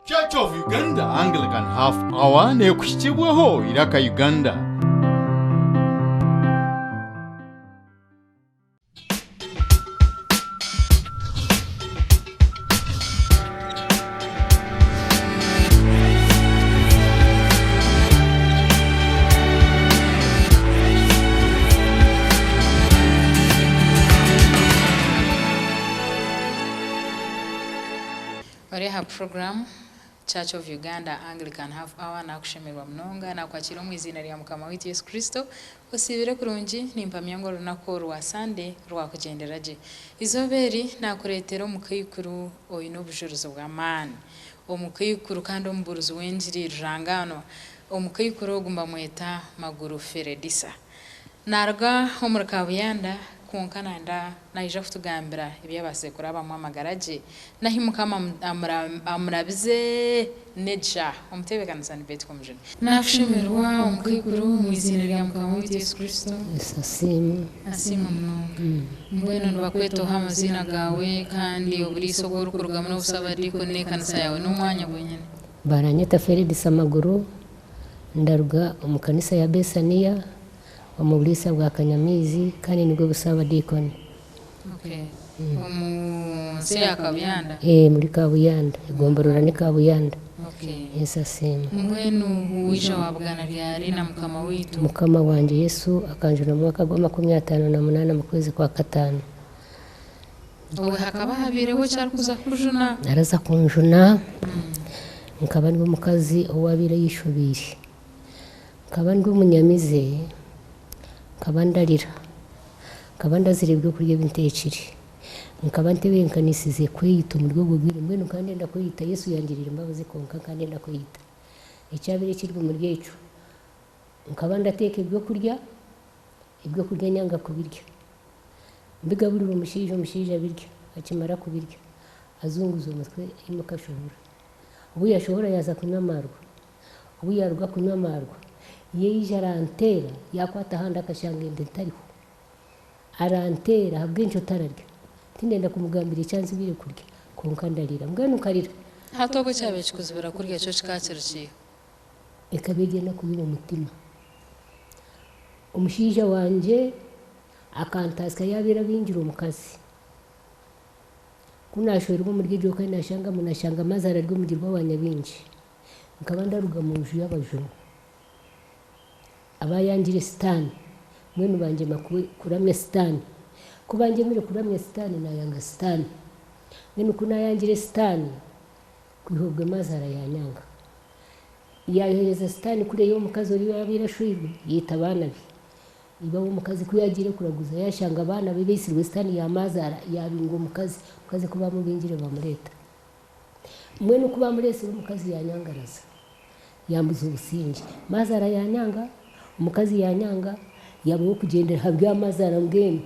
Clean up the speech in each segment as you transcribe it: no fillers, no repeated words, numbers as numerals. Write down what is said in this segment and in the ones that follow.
Church of Uganda Anglican Half Hour neekuhikibwaho Iraka Uganda. Ori aha puroguraamu Church of Uganda Anglican Half Hour nakushemererwa munonga nakwakira omu eiziina rya Mukama waitu Yesu Kristo. Osiibire kurungi? Nimpamya ngu orunaku orwa Sande rwakugyendera gye. Eizooba eri nakureetera omukaikuru oine obujurizi bw'amaani. Omukaikuru kandi omubuurizi w'engiri rurangaanwa. Omukaikuru ogu nibamweta Maguru Feredisa. Naaruga omuri Kabuyanda kwonka nayenda naija kutugambira ebi yabaasize kurabamu amagara gye n'ahi Mukama amurabize n'egi shaaha. Omuteebekanisa ni Betty Komujuni. Nakushemererwa omukaikuru omu eiziina rya Mukama waitu Yesu Kristo. Yesu asiimwe. Asiimwe munonga. Mbwenu nibakweta oha amaziina gaawe kandi oburiisa obu orikurugamu n'obusabadiikoni n'ekanisa yaawe n'omwanya gwenyine? Baranyeta Feredisa Maguru, ndaruga omu kanisa ya Besaniya omu buriisa bwa Kanyamaizi kandi nibwo busaabadiikoni. Okay. Omu nsi eya Kabuyanda? Ee, muri Kabuyanda, egomborora ni Kabuyanda. Okay. Yesu asiimwe. Mbwenu waija waabugana ryari na Mukama waitu? Mukama wangye Yesu akanjuna omu mwaka gwa 58 mu kwezi kwa kataano. Obwe hakaba habaireho ki arikuza kukujuna? Araza kunjuna, nkaba ndi omukazi owaabaire ayeshobeire. Nkaba ndi omunyamize, nkaba ndarira, nkaba ndazira ebyokurya ebi nteekire, nkaba ntebeekanisize kweyita omuri obwo bwire, mbwenu nkaba ndenda kweyita, Yesu yangirira embabazi kwonka nkaba ndenda kweyita. Ekyabaire kiri omuri ekyo, nkaba ndateeka ebyokurya, ebyokurya nyanga kubirya, mbigaburira omushaija, omushaija abirya, akimara kubirya azunguza omutwe aimuka ashohora. Obu yaashohora yaaza kunywa amaarwa. Obu yaaruga kunywa amaarwa, yaija aranteera, yaakwata ahandi akashanga enda etariho. Aranteera, ahabw'enki otararya? Tindenda kumugambira eki anzibiire kurya, kwonka ndarira. Mbwenu nkarira. Hati obwo ekyabaire kikuzibira kurya kyo kikaba kiri kiiha? Ekaba eri enaku y'omu mutima. Omushaija wangye akantaasya yaabaire abingire omukazi. Ku naashwerwa omuri egyo ka naashangamu naashanga mazaara ari omugirwa wa Nyabingi. Nkaba ndaruga mu nju y'abajuni abaayangire Sitaane, mbwenu bangyema kuramya Sitaane. Ku bangyemire kuramya Sitaane, naayanga Sitaane. Mbwenu ku naayangire Sitaane, kwiha obwo mazaara yaanyanga. Yaayohereza Sitaane kuriya ow'omukazi oriya owaabaire ashweirwe, yaita abaana be. Iba w'omukazi ku yaagiire kuraguza, yaashanga abaana be baitsirwe Sitaane yaamaazaara, yaabinga omukazi. Omukazi ku baamubingire baamureeta. Mbwenu ku baamureetsire omukazi yaanyangaraza, yambuza obusingye. Maazaara yaanyanga, omukazi yaanyanga, yaaba ow'okugyendera aha bya maazaara mbwenu.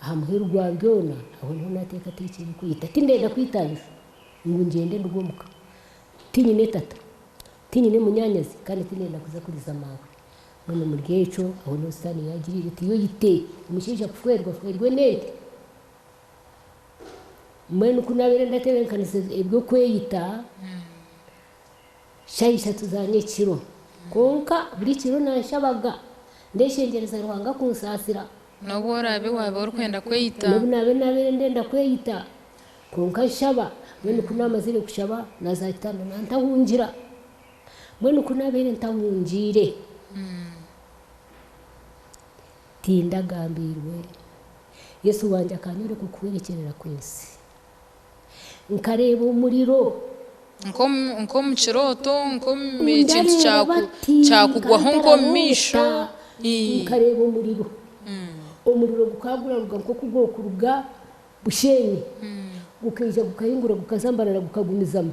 Aha muheru gwa byona, aho niho naateekateekire kweyita. Tindenda kwita nju ngu ngyende nduge omuka. Tinyine tata, tinyine munyaanyazi kandi tindenda kuza kuriza maawe. Mbwenu omuri ekyo, aho niho Sitaane yaagiriire eti, Yoyite omushaija kufeerwa, afeerwe n'ente. Mbwenu ku naabaire ndatebeekanisa eby'okweyita, shaaha ishatu za nyekiro, kwonka buri kiro nanshabaga ndeeshengyereza Ruhanga kunsaasira. N'obu oraabe waaba orikwenda kweyita. N'obu naabe naabaire ndenda kweyita, kwonka nshaba. Mbwenu ku naamazire kushaba, naaza aha kitanda nantahungira. Mbwenu ku naabaire ntahungiire, tindagambiirwe. Yesu wangye akanyoreka okuhwerekyerera kw'ensi. Nkareeba omuriro. Nk'omu kirooto, nk'omu kintu Ndareeba bati, kyakugwaho nk'omu maisho. nkaroota, nkareeba omuriro. Omuriro gukaba guraruga nk'oku gurikuruga Bushenyi, gukaija gukahingura gukazambarara gukagumizamu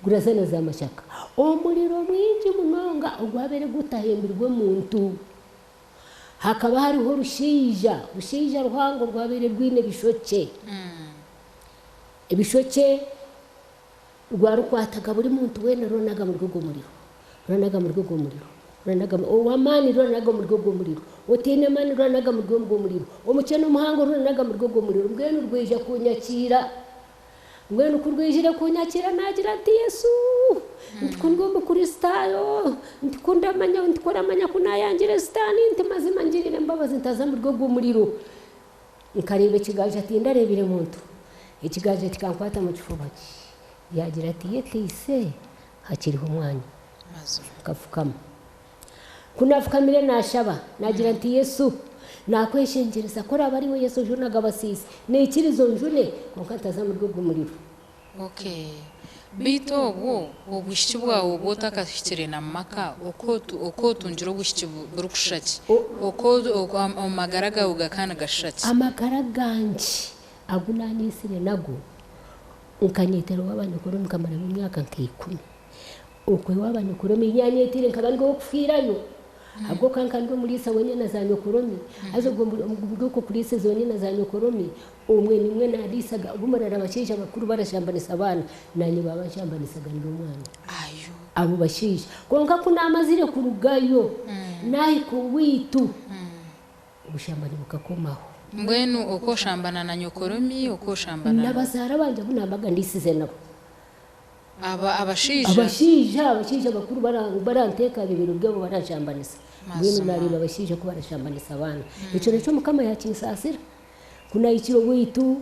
guraza na za Mashaka. Omuriro mwingi munonga ogwabaire gutahembirwe muntu. Hakaba hariho orushaija, orushaija ruhango rwabaire rwine ebishokye. Ebishokye rwarukwataga buri muntu weena ruranaga omuri ogwo muriro, ruranaga omuri ogwo muriro, ruranaga, ow'amaani ruranaga omuri ogwo muriro, otaine maani ruranaga omuri ogwo muriro, omukyene omuhango ruranaga omuri ogwo muriro. Mbwenu rwaija kunyakiira. Mbwenu ku rwijire kunyakira naagira nti, Yesu, nti ku ndi Omukristaayo, nti ku ndamanya, nti ku oramanya ku naayangire Sitaane, nti mazima ngirira embabazi ntaza omuri ogwo muriro. Nkareeba ekiganja tindareebire muntu. Ekiganja kikankwata omu kifuba yaagira ati, Yeteise, hakiriho omwanya. Nkafukama. Ku naafukamire naashaba, naagira nti, Yesu, naakweshengyereza, ku oraabe ari iwe Yesu ojunaga abasiisi, naikiriza onjune, kwonka ntaza muri ogwo muriro. Okay. Beitu obwo obwishiki bwawe obu otakahikire na mu maka, oku oku otungire obwishiki burikushusha ki? Oku amagara gaawe gakaba nigashusha ki? Amagara gangye agu naaniisire nago, nkanyetera owaaba nyokoromi nkamaramu emyaka nka ikumi. Okwe waaba nyokoromi yaanyeteire nkaba ndi ow'okufiirayo ahabw'okuba nkaba ndi omuriisa w'enyana za nyokoromi. Haza obwo omuri okwo kuriisa ezo nyana za nyokoromi, omwe nimwe naariisaga. Obu murara abashaija bakuru barashambanisa abaana, naanye baabanshambanisaga ndi omwana. Abo bashaija. Kwonka ku naamazire kurugayo, naahika owaitu, obushambani bukakomaho. Mbwenu oku oshambana na nyokoromi, oku oshambana na. N'abazaara bangye abu naabaga ndiisize nabo. Aba abashaija. Abashaija abashaija bakuru baranteeka aha bibero byabo baranshambanisa. Mbwenu naareeba abashaija ku barashambanisa abaana. Ekyo nakyo Mukama yaakinsaasira. Ku naahikire owaitu,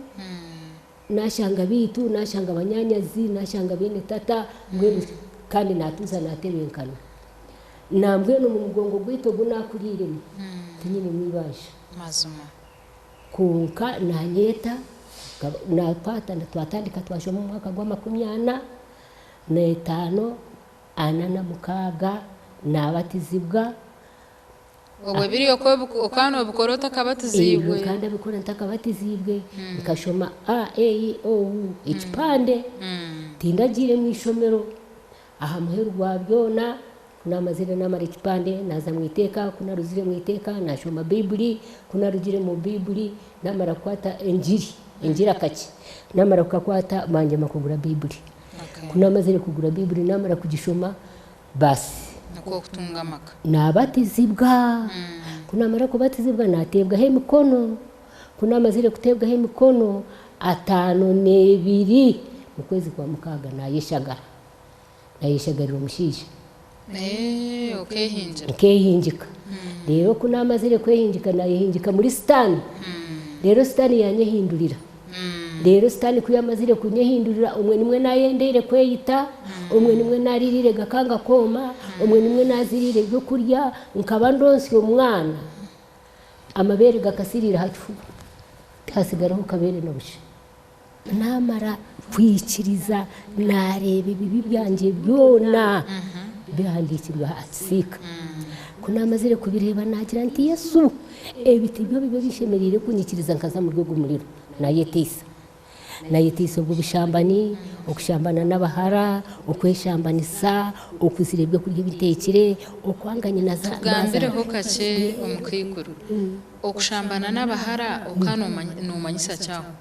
naashanga abaitu, naashanga banyaanyazi, naashanga beene tata, mbwenu kandi naatuuza naatebenkana. Nambwenu omu mugongo gwaitu ogu naakuriiremu, tinyinemu eibanja. Kwonka naanyeeta, naakwata twatandika twashoma omu mwaka gw'amakumi ana n'etaano, ana na mukaaga, naabatizibwa. Obwo biri okaba noobikora otakabatiziibwe? Ebyo nkaba ndabikora ntakabatiziibwe. Nkashoma A, E, I, O, U ekipande. Tindagiire mu ishomero. Aha muheru gwa byona, Ku naamazire naamara ekipande, naaza mu iteeka, ku naarugire mu iteeka naashoma Baiburi, ku naarugire mu Baiburi naamara kukwata engiri, engiri akakye, naamara kukakwata bangyema kugura Baiburi. Ku naamazire kugura Baiburi naamara kugishoma, baasi. Nikwo kutunga amaka. Naabatizibwa. Ku naamara kubatizibwa naateebwaho emikono. Ku naamazire kuteebwaho emikono, 52 mu kwezi kwa mukaaga naayeshagara. Naayeshagarira omushaija. Okeehingira. Nkeehingika. Reero ku naamazire kwehingika, naayehingika muri Sitaane. Reero Sitaane yaanyehindurira. Reero Sitaane ku yaamazire kunyehindurira, omwe nimwe naayendeire kweyita, omwe nimwe naaririire gakanga kooma, omwe nimwe naaziriire ebyokurya, nkaba ndonsya omwana, amabeere gakasiriira aha kifuba, tihasigaraho kabeere na busha. Naamara kwikiriza naareeba ebibi byangye byona bihandiikirwe aha kisiika. Ku naamazire kubireeba naagira nti, Yesu, ebi tibyo bibi ebinshemereire kunyikiriza nkaza omuri ogu muriro. Naayeteisa. Naayeteisa obwo bushambani, okushambana n'abahara, okweshambanisa, okuzira ebyokurya ebiteekire, okwanga nyina za. Tugambireho kakye omukaikuru. Okushambana n'abahara okaba noomanyisa ki aho?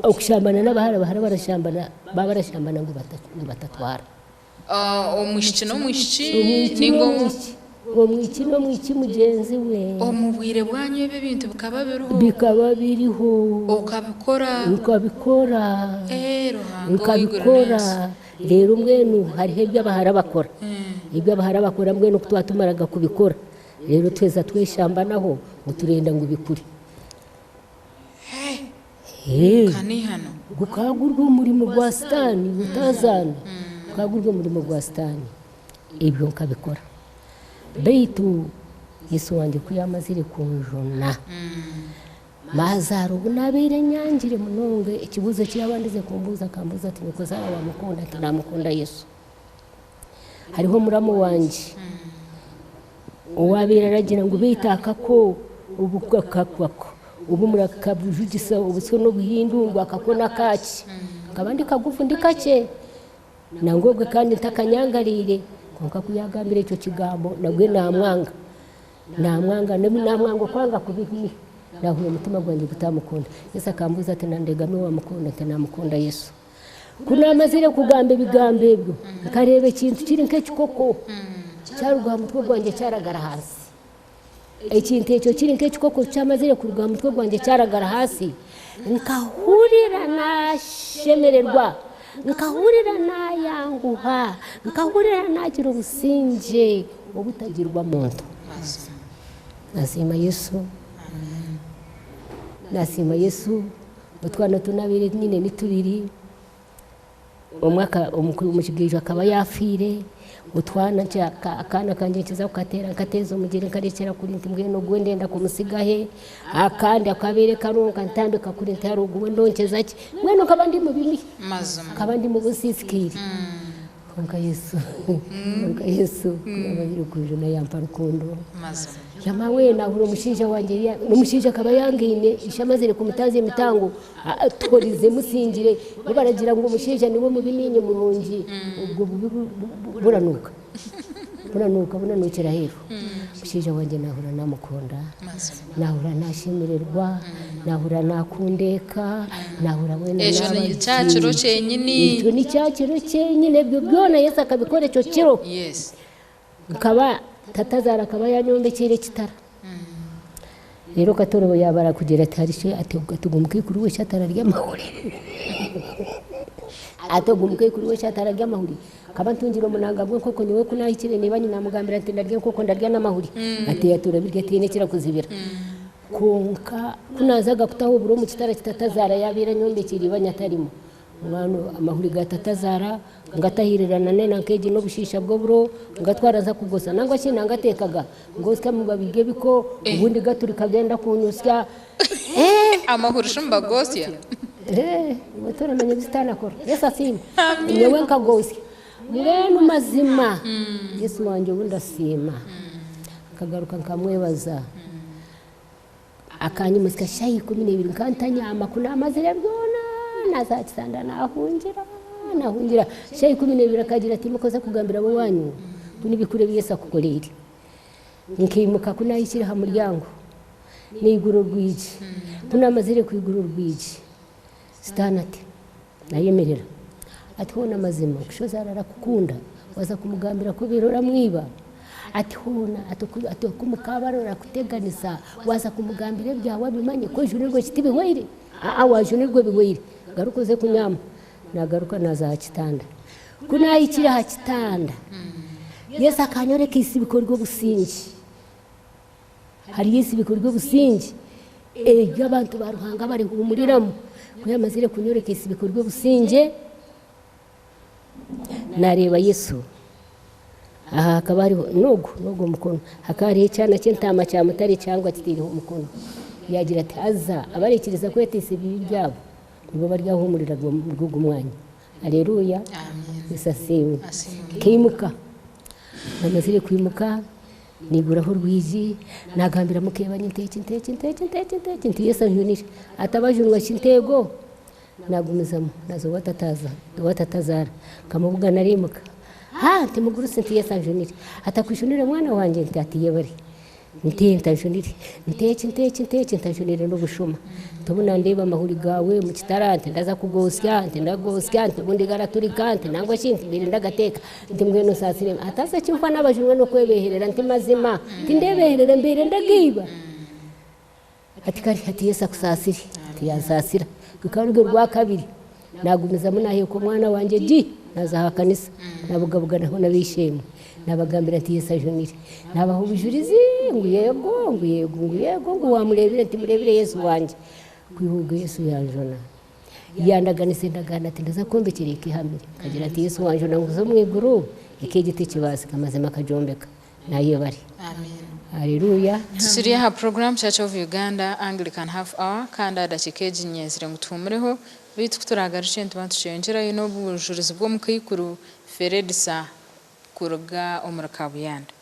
Okushambana n'abahara, abahara barashambana, baba barashambana ngu batatwara. Omwishiki n'omwishiki ninga omu. Omwishiki n'omwishiki mugyenzi we. Omu bwire bwanyu ebyo ebintu bikaba biriho? Bikaba biriho. Okabikora? Nkabikora. Ee Ruhanga ow'eiguru n'ensi. Nkabikora. Reero mbwenu hariho ebi abahara bakora. Ebi abahara bakora mbwenu ku twatumaraga kubikora, reero tuheza tweshambanaho ngu turenda ngu bikure. Gukaba guri omurimo gwa Sitaane gutazaana, gukaba guri omurimo gwa Sitaane. Ebyo nkabikora. Beitu Yesu wangye ku yaamazire kunjuna, maazaara obu naabaire nyangire munonga, ekibuuzo eki yaabandize kumbuuza akambuuza ati, Nyokozaara waamukunda? Nti naamukunda Yesu. Hariho omuramu wangye owaabaire aragira ngu beitu akako obu kakako obu murakabujugisa obusyo n'obuhindu ngu akako n'akaaki. Nkaba ndi kagufu ndi kakye nangwa obwe kandi ntakanyangariire kwonka ku yaagambire ekyo kigambo nabwe naamwanga. Naamwanga naamwanga okwanga kubi naahurira omutima gwangye gutaamukunda. Yesu akambuuza ati nandegami waamukunda? Nti naamukunda Yesu. Ku naamazire kugamba ebigambo ebyo, nkareeba ekintu kiri nk'ekikoko kyaruga aha mutwe gwangye kyaragara ahansi. Ekintu ekyo kiri nk'ekikoko ku kyamazire kuruga aha mutwe gwangye kyaragara ahansi, nkahurira naashemererwa. Nkahurira naayanguha, nkahurira naagira obusingye obutagirwa muntu. Nasiima Yesu, nasiima Yesu, otwana otu naabaire nyine ni tubiri. Omwe omukigaijo akaba yaafiire, otwana akaana kangye nkiza kukateera nkateeza omugyere nkarekyera kuri nti mbwenu ogu ndenda kumutsiga he, akandi akabaire karonka ntandika kuri nti hare ogu we ndonkyeza ki, mbwenu nkaba ndi mubi mihi, nkaba ndi mubi nsiisikaire. Kwonka Yesu, kwonka Yesu ku yaabahire kunjuna yampa rukundo. Yama we nahurira omushaija wangye, omushaija akaba yangaine, ishe amazire kumutaaza emitango, Torize musingire bo baragira ngu omushaija niwe mubi ninye murungi obwo bubi buranuuka buranuuka bunanuukira aheeru. Omushaija wangye nahurira namukunda nahurira nashemererwa nahurira nakunda eka nahurira mbwenu Ekyo naba ni kya kiro kyenyini. Ekyo ni kya kiro kyenyini ebyo byona Yesu akabikora ekyo kiro. Nkaba tatazaara akaba yanyombekyeire ekitara. Reero Katorobo yaaba arakugira ati harishe ati ogu omukaikuru we shi atararya amahuri. Ati ogu omukaikuru we shi atararya amahuri. Nkaba ntungire omunanga gw'enkoko nyowe ku naahikire na ibanyi naamugambira nti ndarya enkoko ndarya n'amahuri. Ati ati orabirya tihaine ekirakuzibira. Kwonka ku naazaga kutaho oburo omu kitara ki tatazaara yaabaire anyombekyeire ibanyi atarimu. Omwana amahuri ga tatazaara ngatahirirana n'enanka egi n'obushiisha bw'oburo ngatwara nza kugosa nangwa shi nangateekaga ngosya amababi g'ebiko obundi gaturika genda kunyusya. Amahuri shi nibagosya? Iwe toramanya ebi Sitaane akora. Yesu asiimwe. Nyowe nkagosya. Mbwenu mazima Yesu wangye ou ndasiima nkagaruka nkamwebaza. Akanyimutsya shaaha 12 nkaba ntanyama ku naamazire byona naaza aha kitanda naahungira naahungira. Shaaha 12 akagira ati imuka oze kugambira ab'owaanyu ku n'ebikuru ebi Yesu akukoreire. Nkaimuka ku naahikire aha muryango naigura orwigi, ku naamazire kwigura orwigi Sitaane ati, Nayemerera. Ati, Hoona mazima okushozaara arakukunda, waaza kumugambira ku obaire oramwiba? Ati, Hoona, ati, oku mukaaba arakuteganisa, waaza kumugambira ebyawe abimanye ku ojunirwe eki tibihweire? Aa, waajunirwe bihweire, garuka oze kunyaama. Naagaruka naaza aha kitanda. Ku naahikire aha kitanda, Yesu akanyoreka eisibiko ry'obusingye. Hariyo eisibiko ry'obusingye eri abantu ba Ruhanga barihuumuriramu. Ku yaamazire kunyoreka eisibiko ry'obusingye, naareeba Yesu. Aha hakaba hariho n'ogu n'ogu omukono, hakaba hariho ekyana ky'entaama kya mutare kyangwa kitaireho omukono. Yaagira ati, Haza abariikiriza kweteisa ebibi byabo nibo baryahuumurira omuri ogu mwanya. Aleluya! Yesu asiimwe. Nkaimuka, naamazire kwimuka, Naiguraho orwigi, naagambira mukeebanyi nti eki nti eki nti eki nti eki nti eki nti Yesu anjunire. Atabajunwa shi nteego? Naagumizamu naaza owa tataza owa tatazaara nkamubugana ariimuka. Haa nti mugurusi nti Yesu anjunire. Atakujunire mwana wangye? Nti ati yebare. Nti ntanjunire. Nti eki nti eki nti eki ntanjunire n'obushuma. Nti obu nandeeba amahuri gaawe omu kitara nti ndaza kugosya nti ndagosya nti obundi garaturika nti nangwa shi nti mbaire ndagateeka. Nti mbwenu nsaasire hataza ekinfa nabajunwa n'okwebeherera nti mazima tindebeherera mbaire ndagaiba. Ati kare ati Yesu akusaasire ati yansaasira. Rukaba ruri orwakabiri nagumizamu naheeka omwana wangye gyi naza aha kanisa nabugabuganaho n'abeishemwe nabagambira nti Yesu ajunire. Nabaha obujurizi ngu yego ngu yego ngu yego ngu wamureebire nti mureebire Yesu wangye. Kwiha obwo Yesu yanjuna. Yandaganisa endagaano ati, Ndaza kukwombekyera eka ehamire. Nkagira nti, Yesu wanjuna ngu nze omu iguru, eka egi tekibaasika. Mazima akagyombeka. Nayebare. Haleluya. Tukiri aha puroguraamu Church of Uganda Anglican Half Hour kandi aha dakiika egi nyenzire ngu tuhumureho beitu kuturaagarukye nituba nitukyeyongyerayo n'obujurizi bw'omukaikuru Feredisa kuruga omuri Kabuyanda.